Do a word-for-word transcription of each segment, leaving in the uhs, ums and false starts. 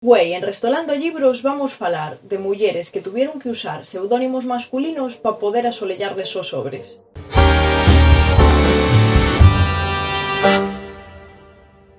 Güei, en Restolando Llibros vamos falar de muyeres que tuvieron que usar seudónimos masculinos pa poder asoleyar les sos obres.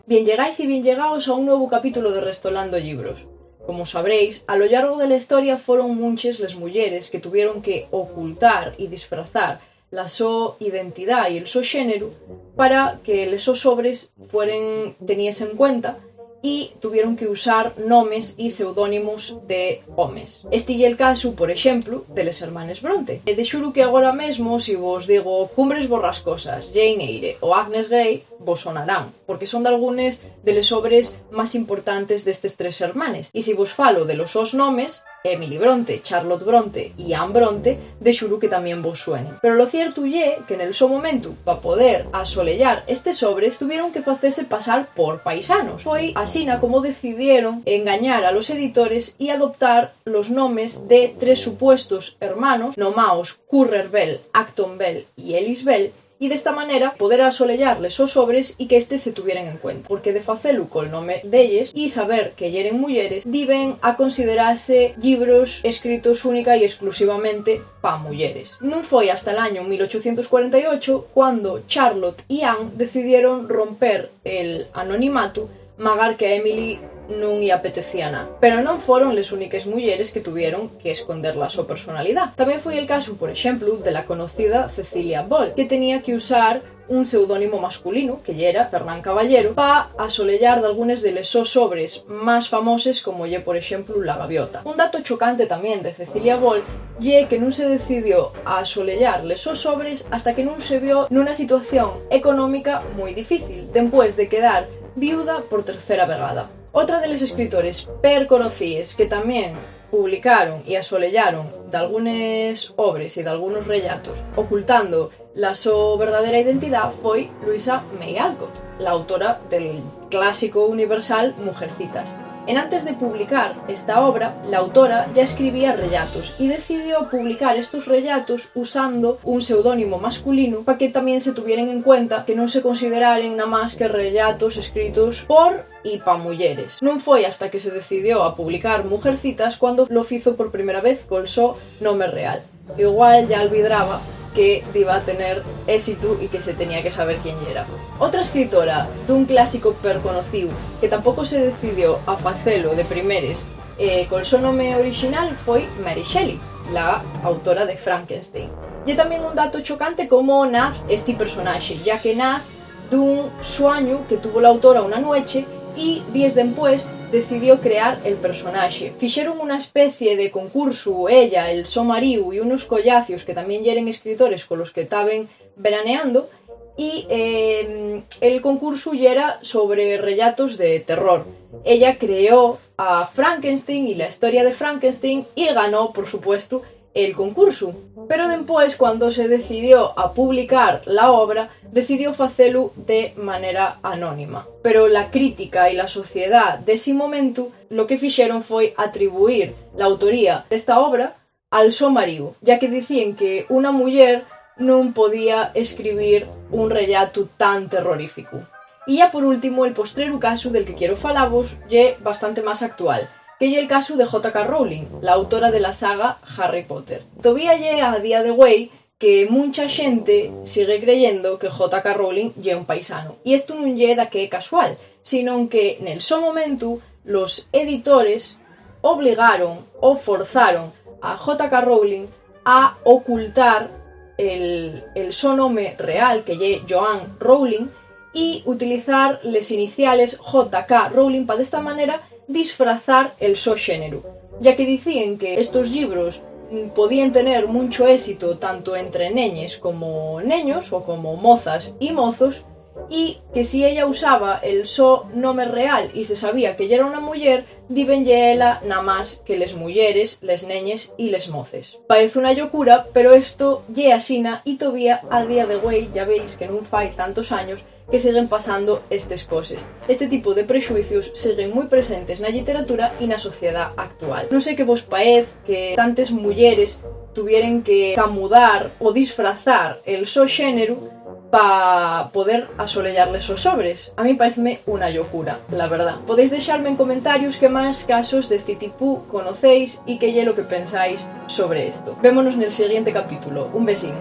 Bien llegáis y bien llegaos a un nuevu capítulo de Restolando Llibros. Como sabréis, a lo llargo de la historia foron munches les muyeres que tuvieron que ocultar y disfrazar la so identidá y el so xéneru para que les sos obres fueren teníes en cuenta y tuvieron que usar nomes y seudónimos de homes. Esti ye'l casu, por exemplu, de les hermanes Brontë. E de xuru que agora mesmo, si vos digo Cumbres Borrascosas, Jane Eyre o Agnes Grey, vos sonarán, porque son dalgunes de les obres más importantes d'estes tres hermanes. Y si vos falo de los sos nomes, Emily Brontë, Charlotte Brontë y Anne Brontë, de xuru que tamién vos suenen. Pero lo ciertu ye que nel so momentu, pa poder asoleyar estes obres, tuvieron que facese pasar por paisanos. Foi asina como decidieron engañar a los editores y adoptar los nomes de tres supuestos hermanos, nomaos Currer Bell, Acton Bell y Ellis Bell, y d'esta manera poder asoleyar les sos obres y qu'éstes se tuvieren en cuenta, porque de facelu col nome d'elles y saber que yeren muyeres, diben a considerase llibros escritos única y exclusivamente pa muyeres. Nun foi hasta l'añu mil ochocientos cuarenta y ocho cuando Charlotte y Anne decidieron romper el anonimatu, magar que a Emily nun-y apetecía nada. Pero non foron les úniques muyeres que tuvieron que esconder la so personalidá. Tamién foi el casu, por exemplu, de la conocida Cecilia Ball, que tenía que usar un seudónimo masculinu, que yera Fernán Caballero, pa asoleyar dalgunes de les sos obres más famoses, como ye, por exemplu, La Gaviota. Un dato chocante tamién de Cecilia Ball ye que nun se decidió a asoleyar les sos obres hasta que nun se vio nuna situación económica mui difícil, dempués de quedar viuda por tercera vegada. Otra de les escritores perconocíes que tamién publicaron y asoleyaron dalgunes obres y dalgunos rellatos, ocultando la so verdadera identidá, foi Louisa May Alcott, la autora del clásico universal Mujercitas. Enantes de publicar esta obra, la autora ya escribía rellatos y decidió publicar estos rellatos usando un seudónimo masculinu pa que tamién se tuvieren en cuenta, que non se consideraren namás que rellatos escritos por y pa muyeres. Nun foi hasta que se decidió a publicar Mujercitas cuando lo fizo por primera vez col so nome real. Igual ya albidraba que diba a tener ésitu y que se tenía que saber quién yera. Otra escritora d'un clásico perconocíu que tampoco se decidió a facelo de primeres, eh, col so nome orixinal foi Mary Shelley, la autora de Frankenstein. Ye tamién un dato chocante cómo naz esti personaxe, ya que naz d'un suañu que tuvo l'autora una nueche y, díes dempués, decidió crear el personaxe. Fixeron una especie de concursu, ella, el so maríu y unos collacios que tamién yeren escritores colos que taben veraneando, y, eh, el concursu yera sobre rellatos de terror. Ella creó a Frankenstein y la historia de Frankenstein y ganó, por supuestu, el concursu. Pero dempués, cuando se decidió a publicar la obra, decidió facelu de manera anónima. Pero la crítica y la sociedá d'esi momentu lo que fixeron foi atribuir la autoría d'esta obra al so maríu, ya que dicíen que una muyer nun podía escribir un rellato tan terroríficu. Y ya por último, el postreru casu del que quiero falavos ye bastante más actual, que ye el casu de J K Rowling, la autora de la saga Harry Potter. Tovía ye a día de güei que muncha xente sigue creyendo que J K Rowling ye un paisanu. Y esto nun ye daqué casual, sinon que nel so momentu los editores obligaron o forzaron a J K Rowling a ocultar el, el so nome real, que ye Joanne Rowling, y utilizar les iniciales J K Rowling pa d'esta manera disfrazar el so xéneru, ya que dicíen que estos llibros, mm, podíen tener muncho éxito tanto entre neñes como neños, o como mozas y mozos, y que si ella usaba el so nome real y se sabía que yera una muyer, díbenlle ela namás que les muyeres, les neñes y les moces. Paez una llocura, pero esto ye asina y tovía a día de güei, ya veis que nun fai tantos años que siguen pasando estes coses. Este tipo de prexuicios siguen mui presentes na lliteratura y na sociedá actual. Nun sé qué vos paez que tantes muyeres tuvieren que camudar o disfrazar el so xéneru pa poder asoleyar les sos obres. A mí paezme una llocura, la verdá. Podéis dexarme en comentarios qué más casos d'esti tipu conocéis y qué ye lo que pensáis sobre esto. Vémonos nel siguiente capítulo. Un besín.